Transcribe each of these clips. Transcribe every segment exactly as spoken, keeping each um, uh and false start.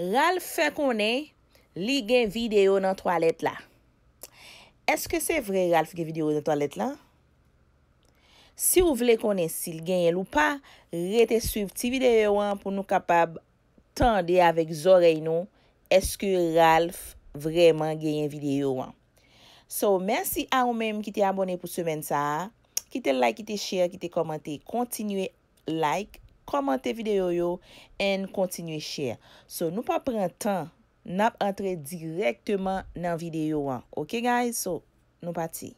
Ralph fè konnen li gen videyo nan twalèt la. Èske se vre Ralph gen videyo nan twalèt la? Si w vle konnen si l genyen l ou pa, rete swiv ti videyo an pou nou kapab tande avèk zòrèy nou èske Ralph vrèman genyen videyo an. So, mèsi a ou menm ki te abòne pou semèn sa a. Kite like, kite share, kite kòmante. Kontinye like, kòmante videyo yo, and kontinye share. So, nou pa pran tan, n ap antre dirèkteman nan videyo an. Ok, guys? So, nou pati.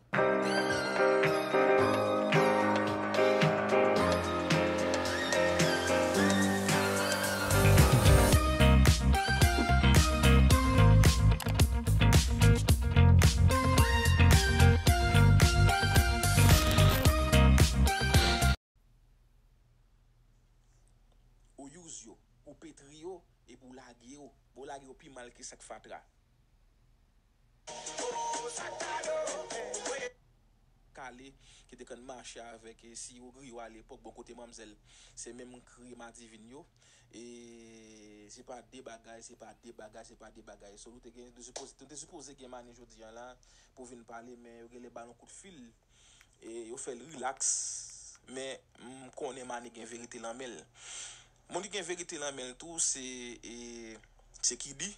Ou use yo, ou petri yo, epi ou lage yo. Bon, ou lage yo pi mal ke sak fatra. Kale, ki te konn mache avèk, eh, Siyo Griyo alepòk, bon, kote manmzèl, se menm kriye madivin yo. E se pa de bagay, se pa de bagay, se pa de bagay. So, nou te gen, nou te sipoze, nou te sipoze gen Mani jodi a la pou vin pale, men yo genlè ba l yon kout fil. E yo fè l rilaks, men m konnen Mani gen verite nan men l. Moun ki gen verite nan men l tou, se, e, se Kiddy.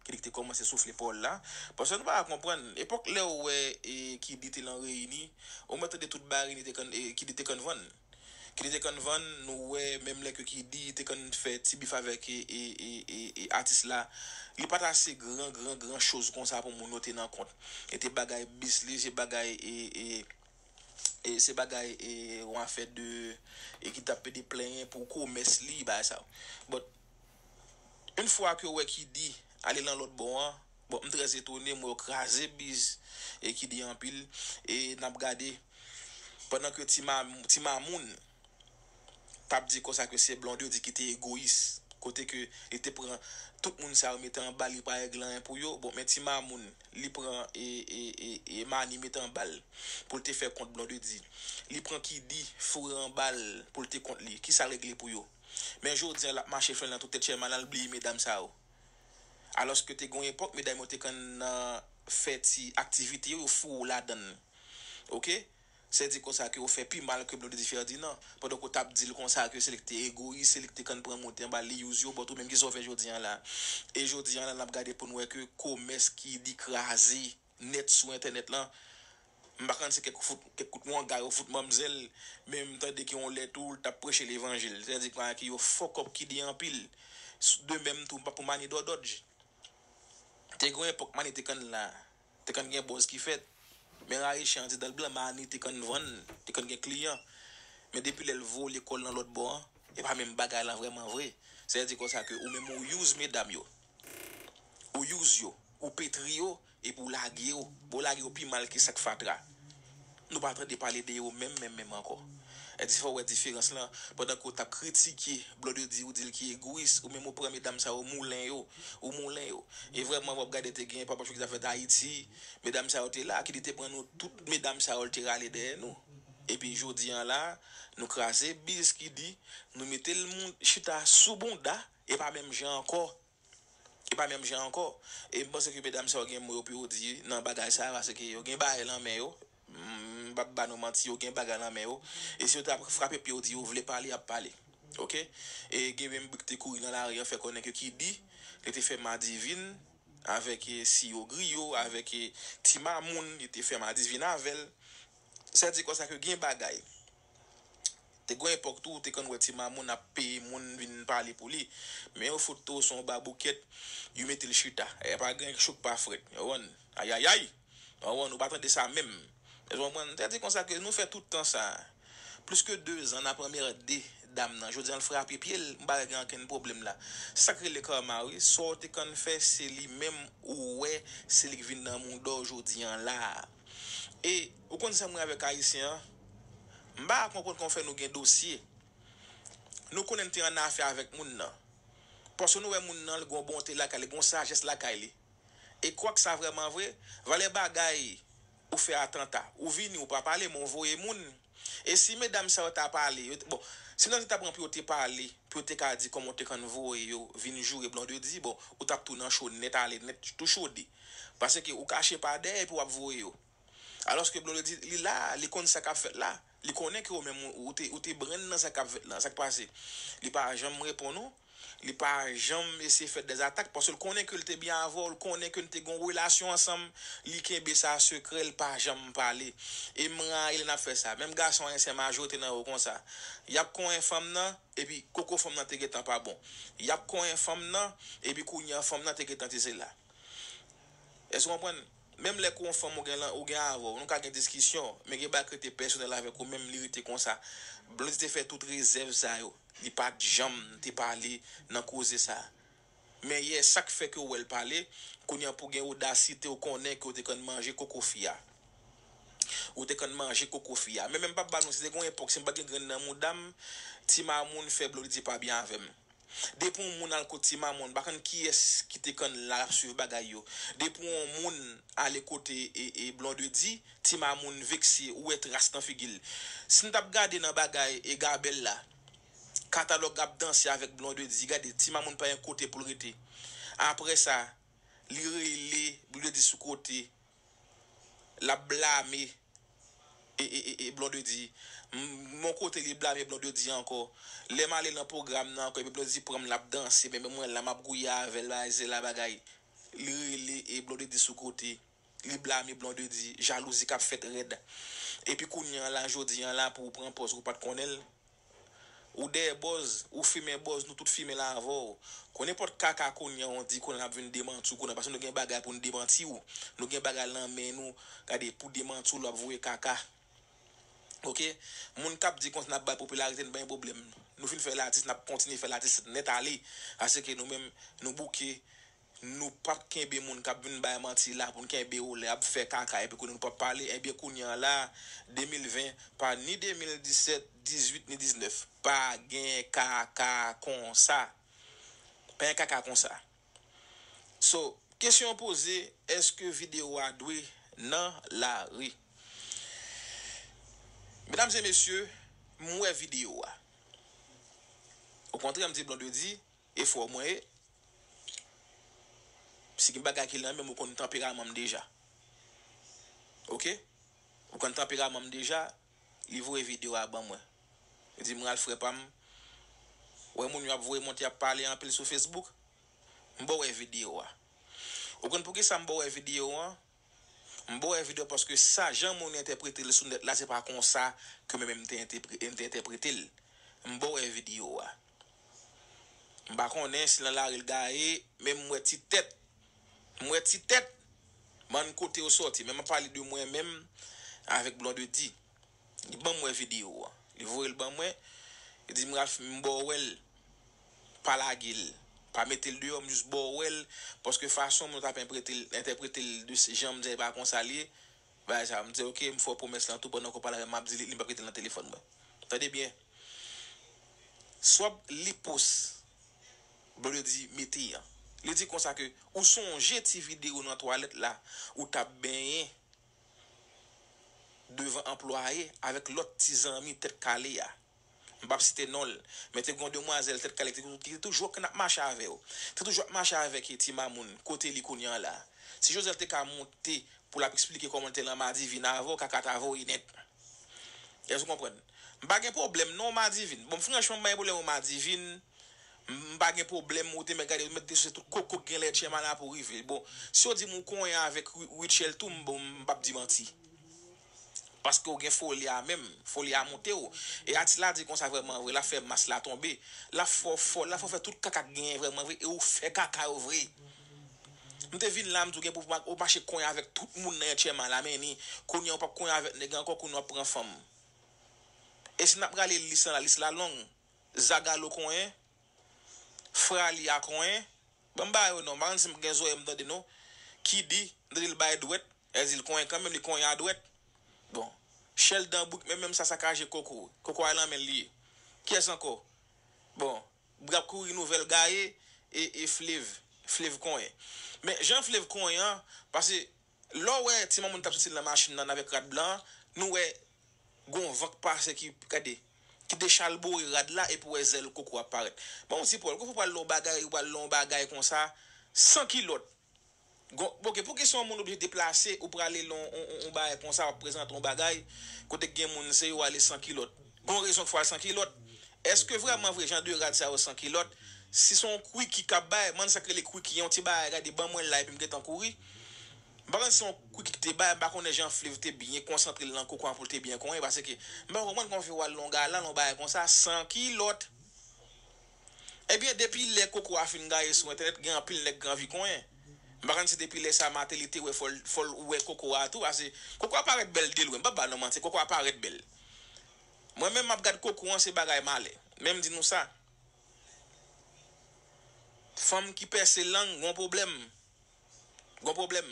Kiddy ki te kòmanse soufle pawòl la. Paske nou pa ka konprann. Epòk lè w wè, e, Kiddy te nan reyini, ou mèt tande tout bagay Kiddy te konn, e, Kiddy te konn vann. Kiddy te konn vann, nou wè, menm lè ke Kiddy te konn fè ti bif avèk, e, e, e, e, e, atis la, li pa t ase gran, gran, gran choz konsa pou moun yo te nan kont. E te bagay bis li, se bagay, e, e, e se bagay, e, yon afè de, e ki t ap pede plenyen pou komès li, bagay sa yo. But, yon fwa ke w wè Kiddy ale nan lòt bò an, bon, m trè etone, m wè yo kraze biz, e Kiddy anpil, e n ap gade, pandan ke Ti Ma-, Ti Mamoun t ap di konsa ke se Blondedy ki te egoyis, kote ke li te pran tout moun sa yo mete anba li pa regle anyen pou yo. Bon, men Ti Mamoun, li pran, e, e, e, e, Mani mete anba l pou l te fè kont Blondedy. Li pran Kiddy, foure anba l pou l te kont li. Kisa l regle pou yo? Men jodi a, l ap mache flann nan tout tèt chèman, l al bliye medam sa yo. Alòske te gen yon epòk, medam yo te konn nan fè ti aktivite yo, yo foure w ladan l. Ok? Se di konsa ke ou fè pi mal ke Blondedy Ferdinand. Pandan ke w t ap di l konsa ke se li ki te egoyis, se li ki te konn pran moun te anba li, use yo, but ou menm ki sa w fè jodi a la. E jodi a la, n ap gade pou n wè ke komès Kiddy kraze nèt sou entènèt lan. M pa konn se kèk fout, kèk kout wanga yo fout manmzèl, men m tande ke yon lè tou, l t ap preche levanjil. Se di konsa ke yo fuck up Kiddy anpil. De menm tou, m pa pou Mani Dòdòdj. Te gen yon epòk Mani te konn la, te konn gen buzz ki fèt. Men Ayisyen an di dan l blan, Mani te konn vann, te konn gen kliyan. Men depi lè l voye kò l nan lòt bò an, e pa menm bagay lan vrèman vre. Sa vle di konsa ke ou menm ou use medam yo. Ou use yo, ou petri yo, epi ou lage yo. Bon, ou lage yo pi mal ke sak fatra. Nou pa tande pale de yo menm, menm, menm ankò. E di fò w wè diferans lan. Pandan ke w t ap kritike Blondedy, ou di l ki egoyis, ou menm ou pran medam sa yo, ou moulen yo, ou moulen yo. E vrèman, w ap gade te gen, papa Chouki ta fèt Ayiti, medam sa yo te la, Kiddy te pran nou, tout medam sa yo, l te rale dèyè nou. Epi jodi a la, nou kraze biz Kiddy, nou mete l moun chita sou bounda, e pa menm jan ankò. E pa menm jan ankò. E m panse ke medam sa yo gen mo yo pou yo di nan bagay sa, paske yo gen bagay nan men yo. M p ap ba nou manti, yo gen bagay nan men yo. E si yo ta frape pye yo di yo vle pale, y ap pale. Ok? E gen menm bri ki te kouri nan lari an fè konnen ke Kiddy, li te fè madivin avèk, e, Siyo Griyo, avèk, e, Ti Mamoun, li te fè madivin avè l. Sa di konsa ke gen bagay. Te gen epòk tou, ou te konn wè Ti Mamoun ap peye moun vin pale pou li. Men yo fout tou sou yon baboukèt, yo mete l chita. E pa gen chouk pa frèt. Yo konprann? Ayayay! Yo konprann? Ou pa tande sa menm. Yo konprann? Sa di konsa ke nou fè tout tan sa. Plis ke de zan n ap anmède dam nan. Jodi a l frape pye l, m pa gen okenn pwoblèm la. Sa k rele karma, wi. Sa w te konn fè, se li menm ou wè, se li k vin nan mounda w jodi a la. E, ou konn sa m wè avèk Ayisyen an? M pa konprann kòman fè nou gen dosye. Nou konnen n te annafè avèk moun nan. Paske nou wè moun nan, li gon bonte lakay li, gon sajès lakay li. E kwak sa vrèman vre, valè bagay ou fè atanta, ou vini, ou pa pale, men ou voye moun. E si medam sa yo ta pale, yo t-, bon, Si nan te ta pran pou yo te pale, pou yo te ka di kòman w te konn voye yo vin joure Blondedy, bon, ou t ap tou nan cho nèt ale nèt, tou chode. Paske ou kache pa dèyè epi w ap voye yo. Alòske Blondedy, li la, li konn sa k ap fèt la. Li konnen ke ou menm ou, ou te, ou te brenn nan sa k ap fèt la, sa k pase. Li pa janm reponn ou. Li pa janm eseye fè dè atak paske l konnen ke l te byen avè w, l konnen ke n te gen yon relasyon ansanm. Li kenbe sa sekrè, l pa janm pale. E m rayi lè n ap fè sa. Menm gason ayisyen majorite nan yo konsa. Y ap konyen fanm nan, epi koko fanm nan te gentan pa bon. Y ap konyen fanm nan, epi kounye a fanm nan te gentan ti sela. Èske w konprann? Menm lè ke yon fanm ou gen lan, ou gen avè w, nou ka gen diskisyon, men gen bagay ki rete pèsonèl avèk ou menm, li rete konsa. Blondedy te fè tout rezèv sa yo. Li pa t janm te pale nan koze sa. Men yè, sa k fè ke w wè l pale, kounye a pou gen odasite w konnen ke w te konn manje koko fi a. Ou te konn manje koko fi a. Men menm pa ba nou, si te gen yon epòk, si m pa t gen grenn nan mouda m, Ti Mamoun fè Blondedy pa byen avè m. Depi yon moun al kot Ti Mamoun, m pa konn kiyès ki te konn la l ap swiv bagay yo. Depi yon moun ale kote e, e Blondedy, Ti Mamoun vekse, ou wè tras nan figi l. Si n t ap gade nan bagay e Gabèl la, katalòg ap danse avèk Blondedy, gade, Ti Mamoun pa gen kote pou l rete. Apre sa, li rele Blondedy sou kote, l ap blame e, e, e, e Blondedy. M, yon kote li blame Blondedy ankò. Lè m ale nan pwogram nan ankò, epi Blondedy pran m, l ap danse, men mwen la, m ap gouye avè l, bagay, se la bagay. Li rele e Blondedy sou kote. Li blame Blondedy, jalouzi k ap fèt rèd. Epi kounye a la, jodi a la, pou ou pran pòz ou pa t konnen l, ou dèyè bòz, ou fimen bòz, nou tout fimen la avè w. Kon nenpòt kaka kounye a, on di kounye a n ap vin demanti w kounye a, paske nou gen bagay pou n demanti w. Nou gen bagay nan men nou, gade, pou demanti w, l ap voye kaka. Oke? Moun k ap di konsa n ap bay popilarite, n pa gen pwoblèm. Nou fin fè latis, n ap kontinye fè latis nèt ale. Paske nou menm, nou bouke, nou p ap kenbe moun k ap vin bay manti la pou n kenbe yo lè y ap fè kaka epi kounye a nou p ap pale. Ebyen, kounye a la, de mil ven, pa ni de mil disèt, dizuit, ni diznèf. Pa gen kaka konsa. Pa gen kaka konsa. So, kesyon an poze, èske videyo a dwe nan lari? Medam e mesye, m wè videyo a. Okontrè, m di Blondedy, e fò mwen ye. Si gen bagay ki nan men m, ou konn tanperaman m deja. Oke? Ou konn tanperaman m deja, li voye videyo a ban mwen. Li di m, "Ralph, frè pa m, wè moun yo ap voye monte, ap pale anpil sou Facebook. M ba w wè videyo a." Ou konn poukisa m ba w wè videyo an? M ba w wè videyo paske sa, jan moun entèprete l sou nèt la, se pa konsa ke mwen menm m te entèpre-, m te entèprete l. M ba w wè videyo a. M pa konnen si nan lari l gaye, men m wè ti tèt. M wè ti tèt. Bann kote yo sòti. Men m ap pale de mwen menm avèk Blondedy. Li ban m wè videyo a. Li voye l ban mwen. Li di m, "Ralph, m ba w wè l. Pa lage l. Pa mete l deyò, m jis ba w wè l." Paske fason moun t ap entèprete l, entèprete l de s-, jan m di, e pa konsa l ye. Bagay sa, m di, "Oke, m fè w pwomès lan tou, pandan ke w pale avè m, m ap delete li, m p ap kite l nan telefòn mwen." Tande byen. Swab li post Blondedy mete an. Li di konsa ke, "Ou sonje ti videyo nan twalèt la, ou t ap benyen devan anplwaye avèk lòt ti zanmi tèt kale a." M p ap site non l, men te gen yon demwazèl tèt kale ki te, ki te toujou ap mache avè w. Te toujou ap mache avèk Ti Mamoun, kote li kounye a la. Si Josèl te ka monte pou l ap eksplike kòman l te lan Madivin avè w, kaka ta voye nèt. Èske w konprann? M pa gen pwoblèm non, Madivin. Bon, franchman, m pa gen pwoblèm ou Madivin. M pa gen pwoblèm, ou te mèt gade, ou mèt desouye tout koko k gen lè Tchèma la pou rive. Bon, si yo di m ou konyen avèk Ri-, Rutshelle tou, m, bon, m p ap di manti. Paske ou gen foli a menm, foli a monte w. E atis la di konsa vrèman vre, l ap fè mas la tonbe. L ap fè w fò, l ap fè w fè tout kaka k genyen vrèman vre, e ou fè kaka yo vre. M te vin la, m di w gen pou ou mache konyen avèk tout moun nan Tchèma la, men ni, kounye a ou p ap konyen avèk nèg ankò, kounye a w ap pran fanm. E si n ap rale lis lan la, lis la long. Zagalo konyen, Fralia konyen. Ban m ba yo non, m pa konn si m gen zòrèy m tande non. Kidi, m tande l bay dwèt, e di l konyen kanmenm, li konyen a dwèt. Bon, Sheldon Brick, men menm sa sakaje koko. Koko a nan men l li ye. Kiyès ankò? Bon, Brap Kouri Nouvèl gaye, e, e Flev, Flev konyen. Men jan Flev konyen an, paske lè w wè Ti Mamoun t ap soti nan machin nan avèk rad blan an, nou wè gon van k pase ki, gade, ki dechalbore rad la epi w wè zèl koko ap parèt. Bon, ti Pòl, kòman w pral lè yon bagay, ou pral lè yon bagay konsa, san kilòt. Gon, ok, poukisa yon moun oblije deplase, ou prale lè yon, yon, yon, yon bagay konsa, w ap prezante yon bagay, kote gen moun se yo ale san kilòt. Gon rezon k fè w al san kilòt. Èske vrèman vre jan de rad sa yo san kilòt? Si se yon kwiki k ap bay, m pa konn sa k rele kwiki, yon ti bagay, gade, ban mwen l la epi m gentan kouri. M pa konn si se yon kwiki k te bay, m pa konnen jan Fliv te byen konsantre l nan koko an pou l te byen konyen, paske m pa konprann kòman fè w al lè yon galan, yon bagay konsa, san kilòt. Ebyen, depi lè koko a fin gaye sou entènèt, gen anpil nèg ki anvi konyen. M pa konn si depi lè sa Martelly te wè fò l, fò l wè koko a tou, paske koko a parèt bèl de lwen, m p ap ba nou manti, koko a parèt bèl. Mwen menm m ap gad koko an, se bagay malè. Men m di nou sa. Fanm ki pèse lang, gon pwoblèm. Gon pwoblèm.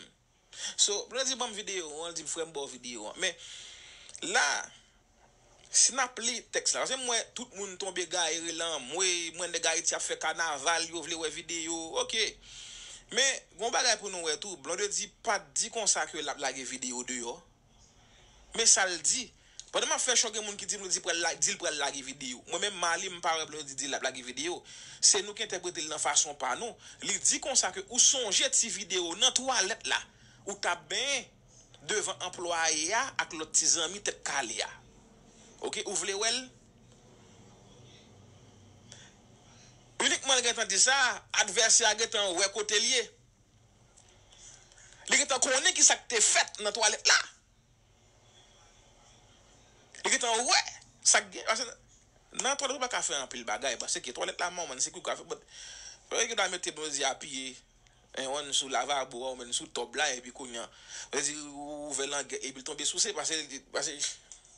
So, lè l di ban m videyo an, l di m frè m ba w videyo an. Men, la, si n ap li tèks la, paske m wè tout moun tonbe gaye rele anmwe, m wè nèg Ayiti ap fè kanaval, yo vle wè videyo, ok. Men, gon bagay pou nou wè tou, Blondedy pa t di konsa ke l ap lage videyo deyò. Men sa l di. Pandan m ap fè cho, gen moun ki di m, di pral la, di l pral lage videyo. Mwen menm, m ale, m pa wè Blondedy di l ap lage videyo. Se nou ki entèprete l nan fason pa nou. Li di konsa ke ou sonje ti videyo nan twalèt la, ou t ap benyen devan anplwaye a ak lòt ti zanmi tèt kale a. Ok, ou vle wè l? Inikman l gentan di sa, advèsè a gentan wè kote l ye. Li gentan konnen ki sa k te fèt nan twalèt la. Li gentan wè sa k gen. Paske nan twalèt ou pa ka fè anpil bagay. Paske twalèt la, manman, se ki ou ka fè. But, yo ta mete Blondedy apiye, en, on sou lavabo a, ou menm sou tòb la, epi kounye a, yo di ou ouvè langèt, epi l tonbe souse, paske, paske,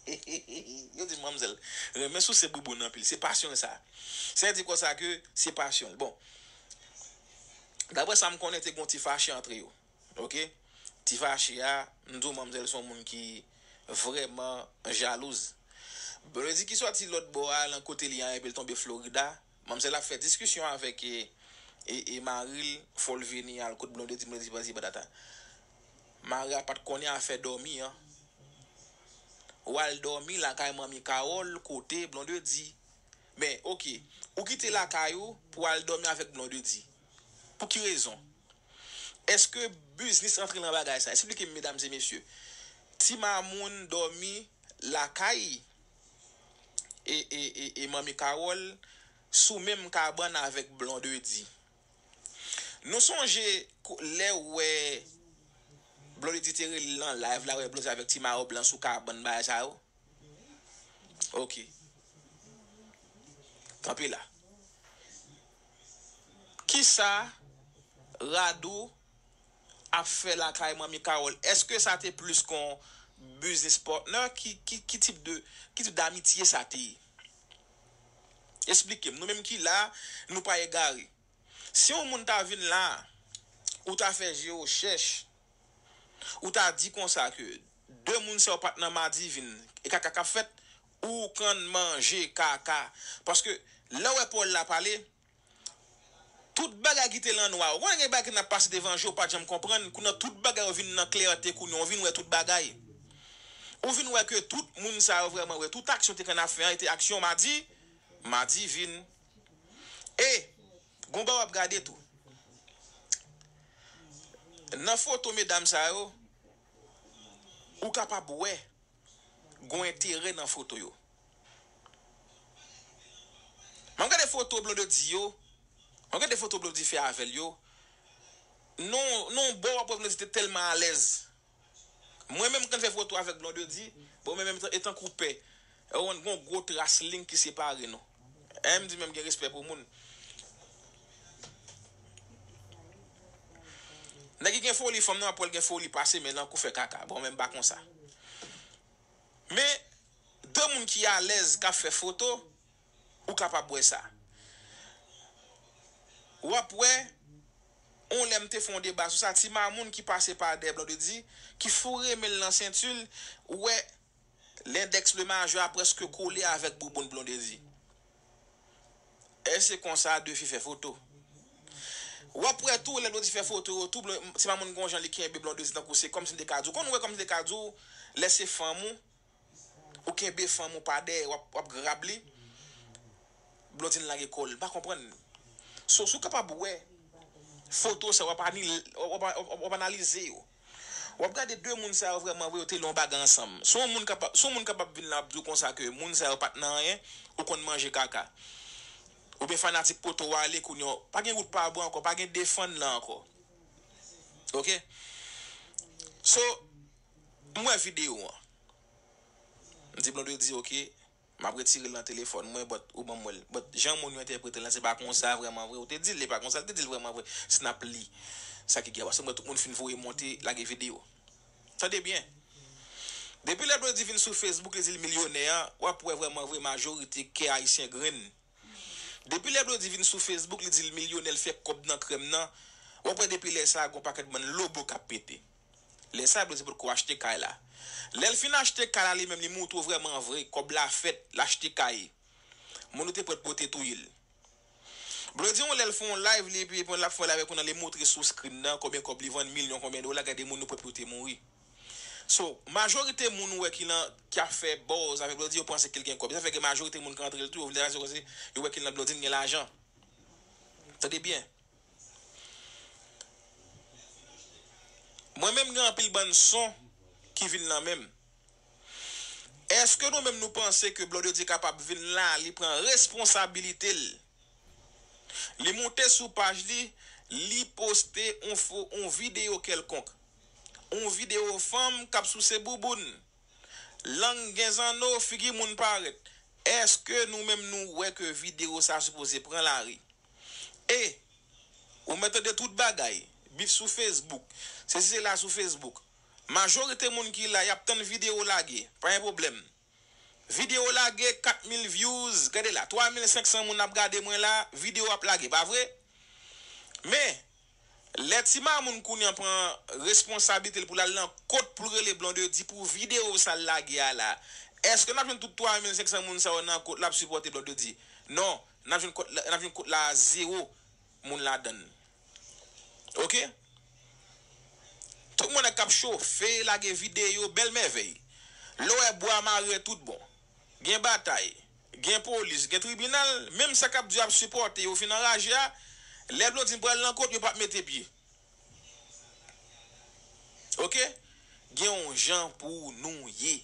yo di manmzèl renmen souse bouboun anpil. Se pasyon l sa. Sa di konsa ke se pasyon l. Bon, daprè sa m konnen, te gon ti fache antre yo. Ok? Ti fache a, m di w manmzèl se yon moun ki vrèman jalouz. Blondedy ki sòti lòt bò a, lan kote li a, epi l tonbe Florida. Manmzèl ap fè diskisyon avèk e, e, e mari l, fò l vini al kot Blondedy, Blondedy pa di patata. Mari a pa t konnen afè dòmi an. W al dòmi lakay manmi Carole, kote Blondedy. Men, ok, ou kite lakay ou pou w al dòmi avèk Blondedy. Pou ki rezon? Èske biznis antre nan bagay sa? Esplike m, medam e mesye. Ti Mamoun dòmi lakay e, e, e, e manmi Carole sou menm kabann avèk Blondedy. Nou sonje kou-, lè w wè Blondedy te rele l nan live la, wè Blondedy avèk ti mayo blan sou kabann bagay sa yo? Ok. Kanpe la. Kisa Radou ap fè lakay manmi Carole? Èske sa te plis kon business partner? Ki, ki, ki tip de, ki tip d'amitye sa te ye? Esplike m. Nou menm ki la, nou pa egare. Si yon moun ta vin la, ou ta fè je w chèch, ou ta di konsa ke de moun sa yo pa t nan madivin, e kaka k ap fèt, ou konn manje kaka. Paske lè w wè Pòl la pale, tout bagay ki te lan nwa, ou konnen gen bagay ki nan pase devan je w, ou pa t janm konprann, kounye a tout bagay yo vin nan klète, kounye a ou vin wè tout bagay. Ou vin wè ke tout moun sa yo vrèman wè, tout aksyon te konn ap fè an, e te aksyon madi, madivin. E, gon bagay w ap gade tou. Nan foto medam sa yo, ou kapab wè gon enterè nan foto yo. M ap gade foto Blondedy yo, m ap gade foto Blondedy fè avè l yo. Non, non, bò w ap wè Blondedy te tèlman alèz. Mwen menm, m konn fè foto avèk Blondedy, bon, men menm etan, etan koupè. Ou konn gon gwo tras liy ki separe nou. M di menm gen respè pou moun. Nèg ki gen foli fanm nan, ap wè l gen foli pase, men nan kou fè kaka. Bon, men m pa konsa. Men, de moun ki alèz k ap fè foto, ou kapab wè sa. W ap wè, on lè m te fè yon deba sou sa, ti mamoun ki pase pa dèyè Blondedy, ki foure men l nan senti l, ou wè, lendèks le majè a prèske kole avèk bouboun Blondedy. E se konsa de fi fè foto. W ap wè tou, lè Blondedy fè foto yo, tou, Blon-, ti mamoun gon jan li kenbe Blondedy tankou se kòmsi m te ka di w. Konn ou wè kòmsi m te ka di w, lè se fanm ou, ou kenbe fanm ou pa dèyè, w ap, w ap grab li. Blondine lage kò l, m pa konprann. So, si w kapab wè foto sa, w ap anil-, w ap, w ap, w ap analize yo. W ap gade de moun sa yo vrèman vre, yo te lè yon bagay ansanm. Si yon moun kapab, si yon moun kapab vin la ap di w konsa ke moun sa yo pa t nan anyen, ou konn manje kaka. Oubyen fanatik poto w ale kounye a, pa gen wout pa bwa ankò, pa gen defann la ankò. Ok? So, m wè videyo an. M di Blondedy, ok, m ap retire l nan telefòn mwen, but ou ban m wè l. But jan moun yo entèprete l lan, se pa konsa vrèman vre. Ou te di l, li pa konsa, li te di l vrèman vre. Si n ap li sa ki gen, paske m wè tout moun fin voye monte, lage videyo. Tande byen. Depi lè Blondedy vin sou Facebook, li di l milyonè a, w ap wè vrèman vre majorite kè ayisyen grenn. Depi lè Blondedy vin sou Facebook, li di l milyonè, l fè kòb nan krèm nan. W ap wè depi lè sa a, gon pakèt bann lobo k ap pete. Lè sa a, Blondedy potko achte kay la. Lè l fin achte kay la, li menm, li montre w vrèman vre, kòb la fèt, l achte kay. Moun yo te prèt pou yo te touye l. Blondedy, yon lè l fè yon live, li, epi, epi l ap fè live kounye a, li montre sou screen nan, konbyen kòb li vann, milyon, konbyen dola, gade moun yo prèt pou yo te mouri. So, majorite moun ou wè ki lan, ki ap fè buzz avèk Blondedy, yo panse ke l gen kòb. Sa fè gen majorite moun ki antre l tou, yo vle raze koze, yo wè ke l lan Blondedy gen lajan. Tande byen. Mwen menm gen anpil bann son ki vin nan men m. Èske nou menm nou panse ke Blondedy kapab vin la, li pran responsabilite l? Li monte sou paj li, li poste yon fo-, yon videyo kèlkonk. Yon videyo fanm k ap souse bouboun. Lang gen zanno, figi moun parèt. Èske nou menm nou wè ke videyo sa sipoze pran lari? E, ou mèt tande tout bagay, bif sou Facebook, sesi sela sou Facebook. Majorite moun ki la, y ap tann videyo lage, pa gen pwoblèm. Videyo lage, kat mil views, gade la, twa mil senk san moun ap gade mwen la, videyo ap lage, pa vre? Men, lè ti mamoun kounye a pran responsablite l pou l al nan kont pou l rele Blondedy pou videyo sa l lage a la, èske n ap jwenn tout twa mil senk san moun sa yo nan kont la ap sipòte Blondedy? Non, n ap jwenn kont la, n ap jwenn kont la a zewo moun ladann. Ok? Tout moun k ap chofe, lage videyo, bèl mèvèy. Lè w wè bwa mare tout bon. Gen batay, gen polis, gen tribinal, menm sa k ap di y ap sipòte yo fin anraje a, lè Blondedy pral nan kont, yo p ap mete pye. Ok? Gen yon jan pou nou ye.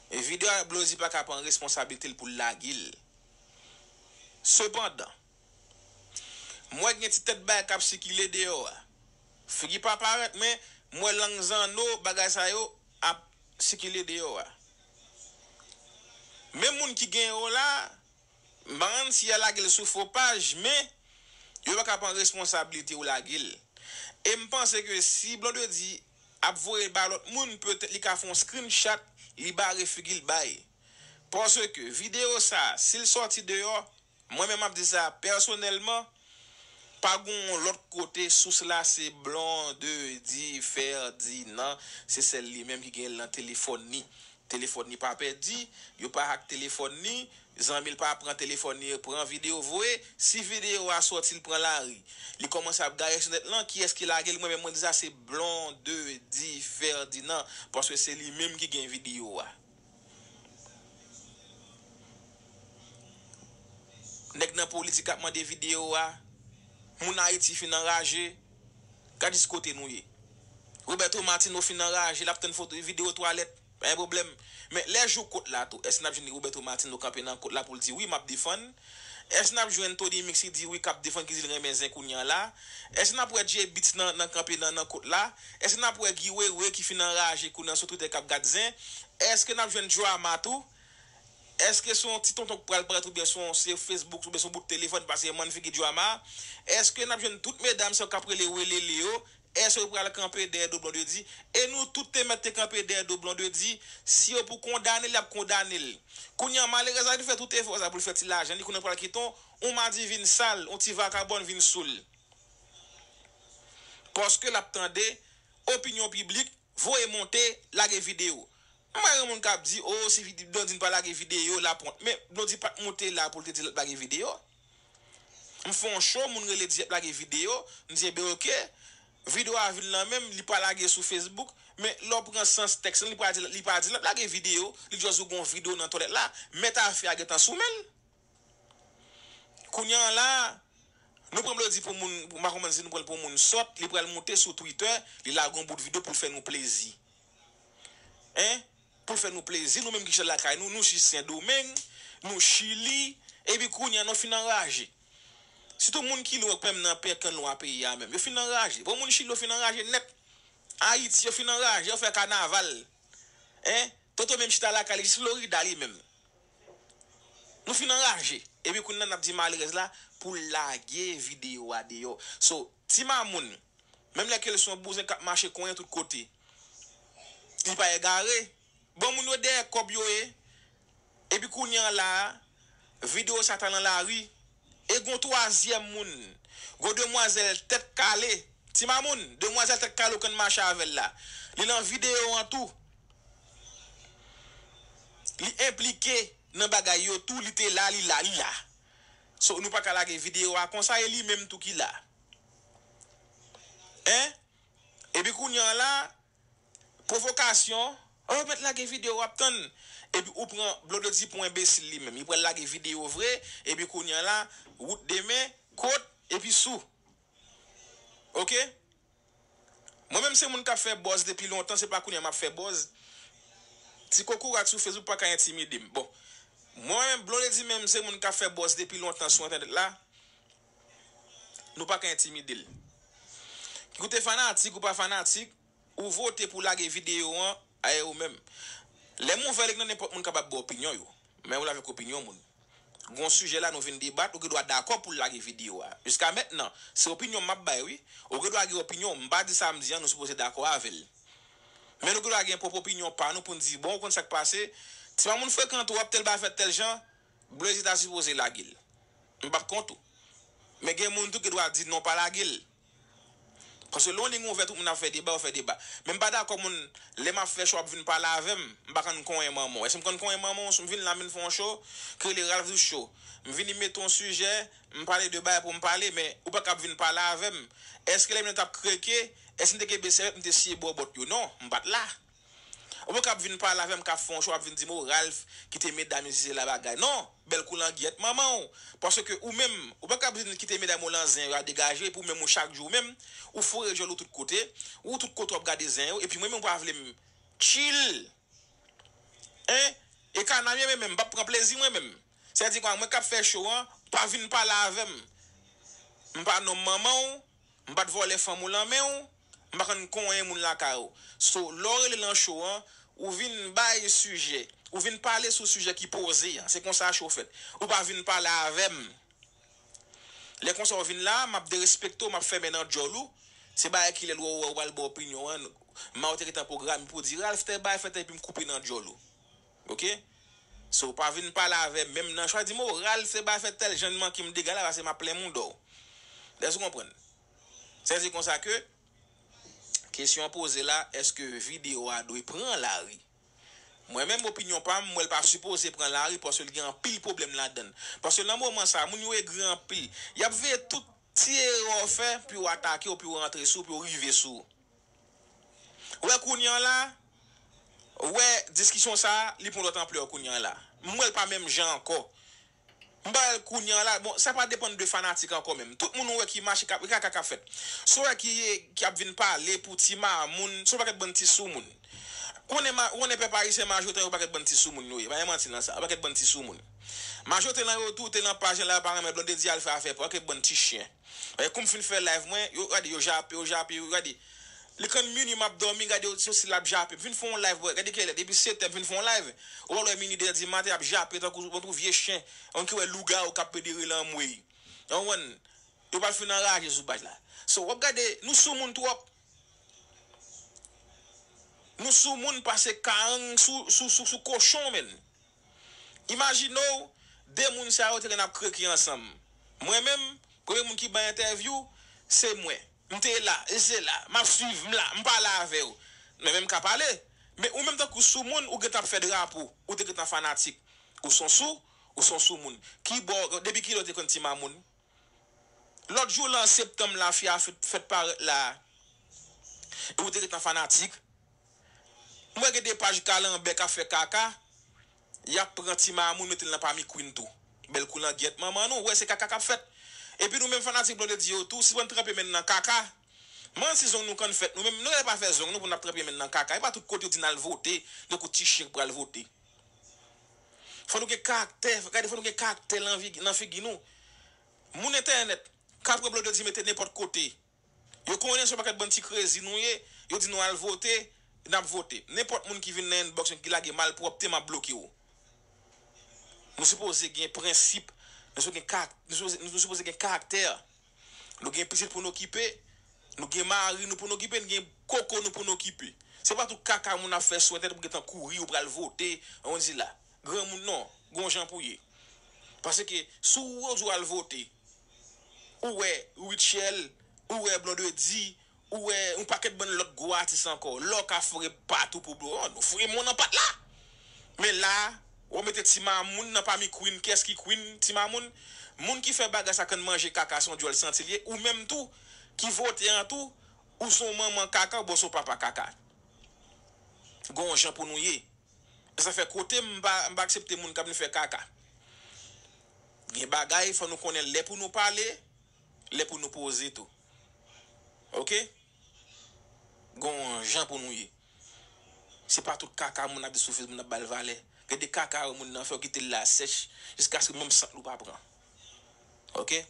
E videyo a, Blondedy pa ka pran responsablite l pou l lage l. Sepandan, m wè gen ti tèt bagay k ap sikile deyò a. Figi pa parèt, men m wè lang zanno, bagay sa yo ap sikile deyò a. Menm moun ki gen yo la, m pa konn si y a lage l sou fo paj, men yo pa ka pran responsablite yo lage l. E m panse ke si Blondedy ap voye l ba lòt moun, petèt li ka fè yon screenshot, li bare figi l bay. Paske videyo sa, si l sòti deyò, mwen menm m ap di sa pèsonèlman, pa gen yon lòt kote, sous la se Blondedy Ferdinand, se sèl li menm ki gen l nan telefòn li. Telefòn li pa pèdi, yo pa hack telefòn li, zanmi l pa pran telefòn li, pran videyo voye. Si videyo a sòti, l pran lari, li kòmanse ap gaye sou nèt lan, kiyès ki lage l? Mwen menm mwen di sa se Blondedy Ferdinand, paske se li menm ki gen videyo a. Nèg nan politik ap mande videyo a, moun Ayiti fin anraje, gad jis kote nou ye. Roberto Martino fin anraje, l ap tann foto, videyo twalèt, pa gen pwoblèm. Men lè jou kot la tou, èske n ap jwenn Roberto Martino kanpe nan kot la pou l di, wi, m ap defann? Èske n ap jwenn Tony Mix ki di, wi, k ap defann, ki di l renmen zen kounye a la? Èske n ap wè Jay Beatz nan, nan kanpe nan, nan kot la? Èske n ap wè Guy Wewe ki fin anraje kounye a sou Twitter k ap gad zen? Èske n ap jwenn Joama tou? Èske se yon ti tonton k pral parèt oubyen se yon, se Facebook oubyen se yon bout telefòn, paske m konn figi Joama? Èske n ap jwenn tout medam sa yo k ap rele welele yo? Èske yo pral kanpe dèyè do Blondedy? E nou tout te mèt te kanpe dèyè do Blondedy. Si yo pou kondane l, y ap kondane l. Kounye a, malerèz la, li fè tout efò sa pou l fè ti lajan li, kounye a pral kite yon, yon madivin sal, yon ti vakabòn vin sou l. Paske l ap tande opinyon piblik, voye monte, lage videyo. M pa gen moun k ap di, o, si Blondedy pa lage videyo, l ap wont. Men Blondedy pa t monte la pou l te di l ap lage videyo. M fè yon show, moun rele di l ap lage videyo. M di, enben, oke. Videyo a vin lan menm, li pa lage sou Facebook, men lè w pran sans tèks lan, li pa di, li pa di l ap lage videyo, li just di w gen yon videyo nan twalèt la, mèt afè a gentan sou men l. Kounye a la, nou pran Blondedy pou moun, m pa konprann si nou pran l pou moun sòt, li pral moute sou Twitter, li lage yon bout videyo pou l fè nou plezi. Hein? Pou l fè nou plezi, nou menm ki chita lakay nou, nou si Sendomeng, nou Chili, epi kounye a nou fin anraje. Sitou moun ki lwen k menm nan pè kan lwa peyi a menm. Yo fin anraje. Bon, moun Chili yo fin anraje nèt. Ayiti yo fin anraje, yo fè kanaval. Hein? Toto menm chita lakay li, jis Florida li menm. Nou fin anraje. Epi kounye a n ap di malerèz la pou l lage videyo a deyò. So, ti mamoun, menm lè ke l se yon bouzen k ap mache konyen tout kote, li pa egare. Bon, moun yo dèyè kòb yo ye. Epi kounye a la, videyo sa t al nan lari. E gon twazyèm moun, gon demwazèl tèt kale. Ti mamoun, demwazèl tèt kale ou konn mache avè l la. Li nan videyo an tou. Li enplike nan bagay yo tou, li te la, li la, li la. So, nou pa ka lage videyo a konsa, e li menm tou ki la. Hein? Epi kounye a la, pwovokasyon, oh, yo mèt lage videyo, w ap tann. Epi ou pran Blondedy pou enbesil li menm. Li pral lage videyo vre, epi kounye a la, wout demen, kot, epi sou. Oke? Mwen menm se moun k ap fè buzz depi lontan, se pa kounye a m ap fè buzz. Ti kokorat sou Facebook pa ka entimide m. Bon, mwen menm, Blondedy menm se moun k ap fè buzz depi lontan sou entènèt la. Nou pa ka entimide l. Koute fanatik ou pa fanatik, ou vote pou lage videyo an, a e ou menm. Lè m ouvè li nan nenpòt moun kapab ba opinyon yo. Men ou la avèk opinyon moun. Gon sijè la nou vin debat, ou gen dwa dakò pou l lage videyo a. Jiska mentnan, se opinyon m ap bay wi. Ou gen dwa gen opinyon, m pa di sa m di an, nou sipoze dakò avè l. Men nou gen dwa gen pwòp opinyon pa nou pou n di, bon, ou konn sa k pase, ti mamoun frekan twòp, tèl bagay fèt tèl jan, Blondedy ta sipoze lage l. M p ap kont ou. Men gen moun tou ki dwa di non, pa lage l. Paske lè yon liy ouvè, tout moun ap fè deba, yo fè deba. Men m pa dakò moun, lè m ap fè cho, ap vin pale avè m, m pa konn konyen manman w. Èske m konn konyen manman w? Si m vin la, m vin fè yon cho, ki rele Ralph Show. M vini mete yon sijè, m pale de bagay pou m pale, men ou pa kab vin pale avè m. Èske lè m t ap kreke, èske m te kenbe sèvyèt, m te siye bòbòt yo? Non, m pa t la. Ou pa kab vin pale avè m, k ap fè yon cho, w ap vin di m, "O, Ralph, kite medam yo, si se la bagay." Non, bèl kou langyèt manman w. Paske ou menm, ou pa kab vin kite medam yo lan zen yo a degaje, epi ou menm ou chak jou ou menm, ou foure djòl ou tout kote, ou tout kote w ap gade zen yo, epi mwen menm ou pa vle m chill. Hein? E kana m ye menm, m p ap pran plezi mwen menm. Sètadi kwa, mwen k ap fè cho an, pa vin pale avè m. M pa nonm manman w, m pa t vòlè fanm ou lan men w, m pa konn konyen moun lakay ou. So, lè w rele lan cho an, ou vin bay sijè, ou vin pale sou sijè ki poze an. Se konsa cho fèt. Ou pa vin pale avè m. Lè konsa w vin la, m ap derespekte w, m ap fèmen nan djòl ou. Se bagay ki lè l wè w, wè w pral ba opinyon an, m a w te gentan pwograme pou di, "Ralph, tèl bagay fèt," epi m koupe nan djòl ou. Oke? So, w pa vin pale avè m, menm nan chwa, di m, "O, Ralph, se bagay fèt tèl jan, manke m dega la, paske m ap plen mouda w." Èske w konprann? Sètadi konsa ke kesyon an poze la, èske videyo a dwe pran lari? Mwen menm, opinyon pa m, m wè l pa sipoze pran lari paske l gen anpil pwoblèm ladan l. Paske nan moman sa, moun yo egri anpil. Y ap veye tout ti erè w fè pou yo atake w, pou yo rantre sou w, pou yo rive sou ou. Ou wè kounye a la, ou wè diskisyon sa a, li pran lòt anplè kounye a la. M wè l pa menm jan ankò. M pa wè l kounye a la. Bon, sa pa depann de fanatik ankò menm. Tout moun ou wè ki mache, k ap, kaka k ap fèt. Si w wè ki, ki ap vin pale pou ti mamoun, se yon pakèt bann ti soumoun. Konnen ma-, konnen pèp ayisyen majorite yon pakèt bann ti soumoun yo ye. Pa gen manti nan sa, yon pakèt bann ti soumoun. Majorite nan yo tou te nan paj la, yo pa renmen Blondedy al fè afè pa yo, pakèt bann ti chen. E kou m fin fè live mwen, yo gade, yo jape, yo jape, yo gade. Li konn minui m ap dòmi, gade yo, yo si l ap jape. M fin fè yon live, bwè, gade kilè, depi sèt è m fin fè yon live. Ou wè minui, de è di maten, y ap jape tankou, tankou vye chen. Yon ki wè lougawou k ap pedere l anmwey. Ou konprann? Yo pral fin anraje sou paj la. So, w ap gade, nou soumoun twòp. Nou soumoun pase karang sou, sou, sou, sou kochon, menn. Imajine w, de moun sa yo te gen ap kreke ansanm. Mwen menm, premye moun ki ban entèvyou, se mwen. M te la, e se la, m ap swiv, m la, m pale avè w. Men menm ka pale. Men ou menm tankou soumoun, ou gentan ap fè drapo, ou te gentan fanatik. Ou son sou, ou son soumoun. Ki bò, depi kilè w te konn ti mamoun? Lòt jou lan septanm la, fi a fèt, fèt parèt la. Ou te ret nan fanatik. M wè gen de paj kalanbè k ap fè kaka. Y ap pran Ti Mamoun mete l nan pami queen tou. Bèl kou langyèt manman nou, ou wè se kaka k ap fèt. Epi nou menm fanatik Blondedy yo tou, sispann tranpe men n nan kaka. Manti zong nou konn fèt, nou menm nou genlè pa fè zong nou pou n ap tranpe men n nan kaka. E pa tout kote yo di n al vote, tankou ti chen k pral vote. Fò nou gen karaktè, gade fò nou gen karaktè nan vi- nan figi nou. Moun entènèt, k ap pran Blondedy mete nenpòt kote. Yo konnen se yon pakèt bann ti krezi nou ye, yo di nou al vote, n ap vote. Nenpòt moun ki vin nan inbox mwen ki lage malpwòpte, m ap bloke w. Nou sipoze gen prensip, nou sipoze gen karak-, nou sipoze, nou sipoze gen karaktè. Nou gen pitit pou n okipe, nou gen mari nou pou n okipe, nou gen koko nou pou n okipe. Se pa tout kaka moun ap fè sou entènèt pou gentan kouri, ou pral vote, on di la. Granmoun non, gon jan pou ye. Paske si w di w al vote, ou wè Rutshelle, ou wè Blondedy, ou wè yon pakèt bann lòt gwo atis ankò. Lò ka foure patou pou blo. Oh, nou foure moun nan pat la. Men la, w mete Ti Mamoun nan pami queen. Kiyès ki queen? Ti Mamoun. Moun ki fè bagay sa konn manje kaka, se yon djòl santi l ye. Ou menm tou, ki vote an tou, ou se yon manman kaka, oubyen se yon papa kaka. Gon jan pou nou ye. E sa fè kote m pa, m pa aksepte moun k ap vin fè kaka. Gen bagay, fò nou konnen lè pou nou pale, lè pou nou poze tou. Oke? Gon jan pou nou ye. Se pa tout kaka moun ap di sou Facebook, moun ap ba l valè. Gen de kaka moun nan fè w kite l la sèch, jiskaske menm sant li w pa pran. Oke?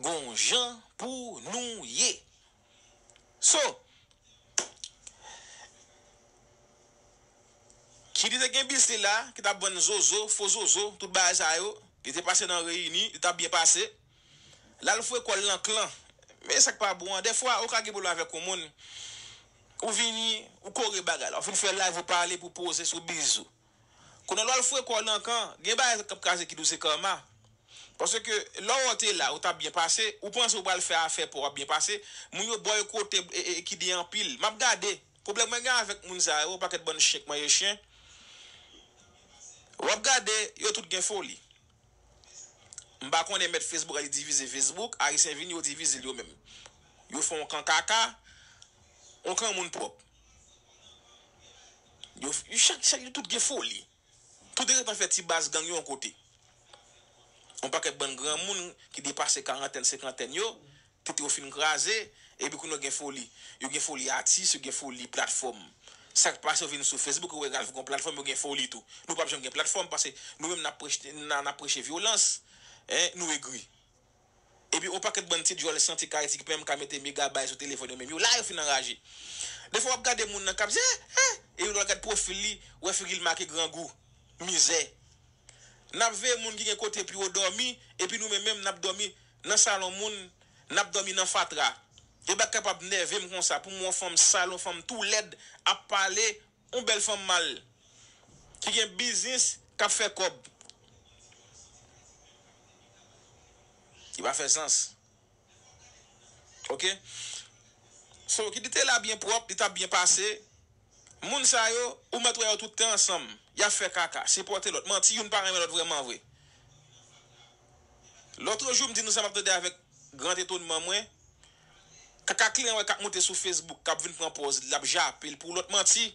Gon jan pou nou ye. So, Kidi te gen bis li la, ki t ap vann zozo, fo zozo, tout bagay sa yo, li te pase nan reyini, li t ap byen pase. L al foure kò l nan klan. Men sa k pa bon an, dèfwa, ou ka gen pwoblèm avèk yon moun, ou vini, ou kore bagay la, ou fin fè live, ou pale pou poze sou biz ou. Kounye a, lè w al foure kò w nan kan, gen bagay k ap kraze Kidi, se karma. Paske lè w te la, ou t ap byen pase, ou panse ou pral fè afè pa w ap byen pase, moun yo bòykote e, e, Kidi anpil. M ap gade, pwoblèm mwen gen avèk moun sa yo, pakèt bann chen k manje chen. W ap gade, yo tout gen foli. M pa konnen mèt Facebook a li divize Facebook, Ayisyen vini, yo divize l yo menm. Yo fè yon kan kaka, yon kan moun pwòp. Yo, yo chak, chak, yo tout gen foli. Tout te gentan fè ti baz gang yo yon kote. Yon pakèt bann granmoun ki depase karantèn, senkantèn yo, tete yo fin kraze, epi kounye a yo gen foli. Yo gen foli atis, yo gen foli platfòm. Sa k pase, yo vin sou Facebook, yo wè Ralph gon platfòm, yo gen foli tou. Nou p ap janm gen platfòm, paske nou menm n ap preche, n a, n ap preche vyolans, en, nou egri. Epi yon pakèt bann ti djòl santi k Ayiti ki pa menm ka mete megabay sou telefòn yo menm. Yo la, yo fin anraje. Defwa w ap gade moun nan k ap di, eh, eh, epi lè w al gad pwofil li, w wè figi l make grangou, mizè. N ap veye moun ki gen kote pou yo dòmi, epi nou menm menm n ap dòmi nan salon moun, n ap dòmi nan fatra. E bagay kapab nève m konsa, pou m wè yon fanm sal, yon fanm tou lèd, ap pale, yon bèl fanm mal, ki gen biznis, k ap fè kòb. Li pa fè sans. Oke? So, Kidi te la byen pwòp, li t ap byen pase. Moun sa yo, ou mèt wè yo tout te ansanm. Y ap fè kaka, sipòte lòt. Manti, youn pa renmen lòt vrèman vre. Lòtrejou, m di nou sa, m ap tande avèk gran etonman mwen. Kaka kleren wè k ap monte sou Facebook, k ap vin pran pòz, l ap jape l pou lòt manti.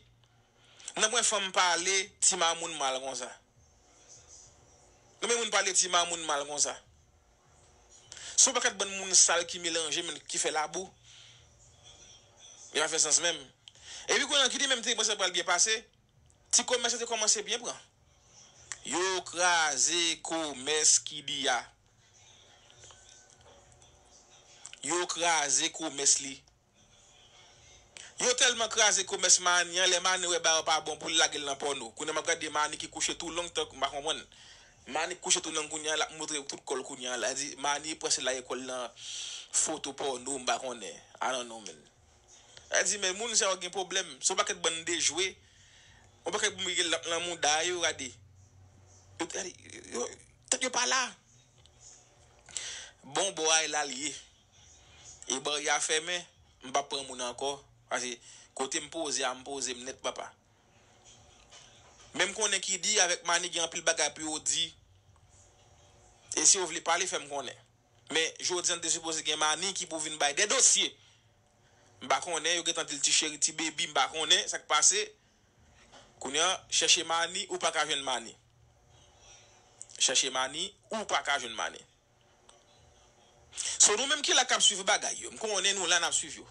Nan mwen fanm pale, Ti Mamoun mal konsa. Nan men moun pale Ti Mamoun mal konsa. Se yon pakèt bann moun sal ki melanje, men ki fè labou. Li pa fè sans menm. Epi kounye a, Kidi menm te panse pral byen pase. Ti komès yo te kòmanse byen pran. Yo kraze komès Kidi a. Yo kraze komès li. Yo tèlman kraze komès Mani an, lè Mani wè bagay yo pa bon pou l lage l nan pòno. Kounye a m ap gade Mani ki kouche tou long tank, m pa konprann. Mani kouche tou long kounye a, l ap montre tout kò l kounye a la. Di Mani prèske lage kò l nan foto pòno, m pa konnen. I don't know, man. Sa di, men moun sa yo gen pwoblèm. Se yon pakèt bann dejwe. Yon pakèt moun ki gen lap nan mouda yo, gade. Yo, gade, yo, tèt yo pa la. Bon, bò a e la l ye. E baryè a fèmen, m p ap pran moun ankò. Paske kote m poze a, m poze m nèt, papa. Men m konnen Kidi avèk Mani gen anpil bagay pou yo di. E si yo vle pale, fè m konnen. Men jodi a, n te sipoze gen Mani ki pou vin bay de dosye. M pa konnen, yo gentan di l ti cheri, ti bebi, m pa konnen sa k pase. Kounye a, chèche Mani, ou pa ka jwenn Mani. Chèche Mani, ou pa ka jwenn Mani. So, nou menm ki la k ap swiv bagay yo, m konnen nou la n ap swiv yo.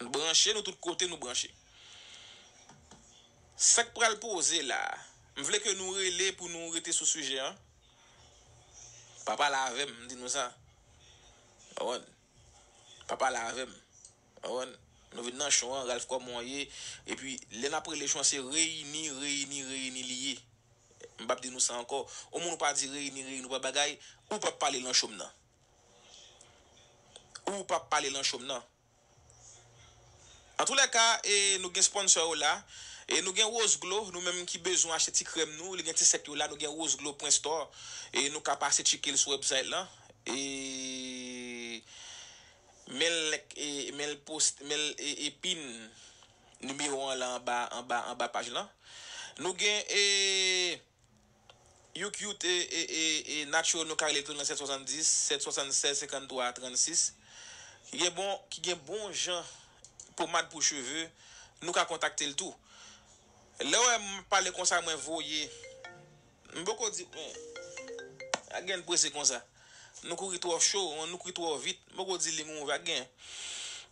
Nou branche, nou tout kote nou branche. Sa k pral poze la, m vle ke nou rele pou nou rete sou sijè an. Pa pale avè m, m di nou sa. Konprann? Pa pale avè m. Konprann? Nou vin nan cho an, Ralph kòman w ye? Epi, lè n ap rele cho an, se reyini, reyini, reyini li ye. M p ap di nou sa ankò. Yon moun ou pa di reyini, reyini, ou pa bagay, ou p ap pale lan cho m nan. Ou p ap pale lan cho m nan. Antoulèka, e, nou gen sponsor yo la. E nou gen Rose Glow, nou menm ki bezwen achte ti krèm nou, li gen ti sèt yo la, nou gen rose glow point store. E nou ka pase tcheke l sou website lan. E men l, e men l post, men l, e, e pin nimewo an la anba, anba, anba paj lan. Nou gen, e, Yuk Yut, e, e, e, e, Natural, nou ka rele tou nan sèt swasanndis, sèt swasannsèz, senkanntwa, trannsis. Ki gen bon, ki gen bon jan pomad pou cheve, nou ka kontakte l tou. Lè w wè m pale konsa, mwen voye. M poko di, men, a gen prese konsa. Nou kouri twò cho, nou kouri twò vit. M poko di liy ouvè a gen.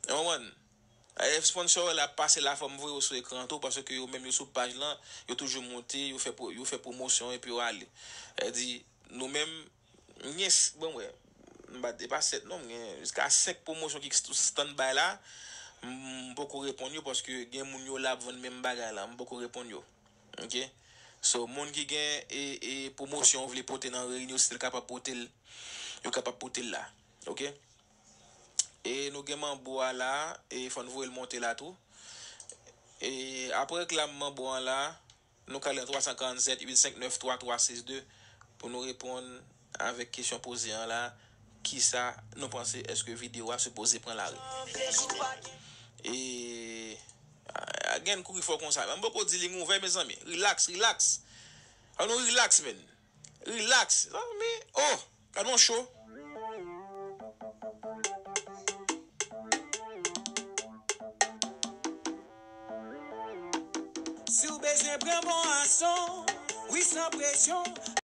Ou konprann? E, sponsor yo la ap pase la, fò m voye yo sou ekran tou, paske yo menm yo sou paj lan, yo toujou monte, yo fè pwo-, yo fè pwomosyon epi yo ale. Sa vle di, nou menm, m gen, s-, bon, wè, m pa, e pa sèt non, m gen jiska senk pwomosyon ki sou standby la, m poko reponn yo, paske gen moun yo la ap vann menm bagay la, m poko reponn yo. Ok? So, moun ki gen, e, e, pwomosyon yo vle pote nan reyinyon, si l kapab pote l, yo kapab pote l la. Ok? E nou gen manbo a la, e fò n voye l monte la tou. E apre reklam manbo an la, nou ka rele nan twa san karannsèt, uit senk nèf, twa twa sis de pou nou reponn avèk kesyon poze an la. Kisa nou panse, èske videyo a sipoze pran lari? E, a, a gen kouri fò konsa. Men m poko di liy ouvè, mezanmi. Relax, relax. An nou relax, men. Relax, zanmi. Oh, gad yon cho. Si w bezwen pran bon ason, wi, san presyon.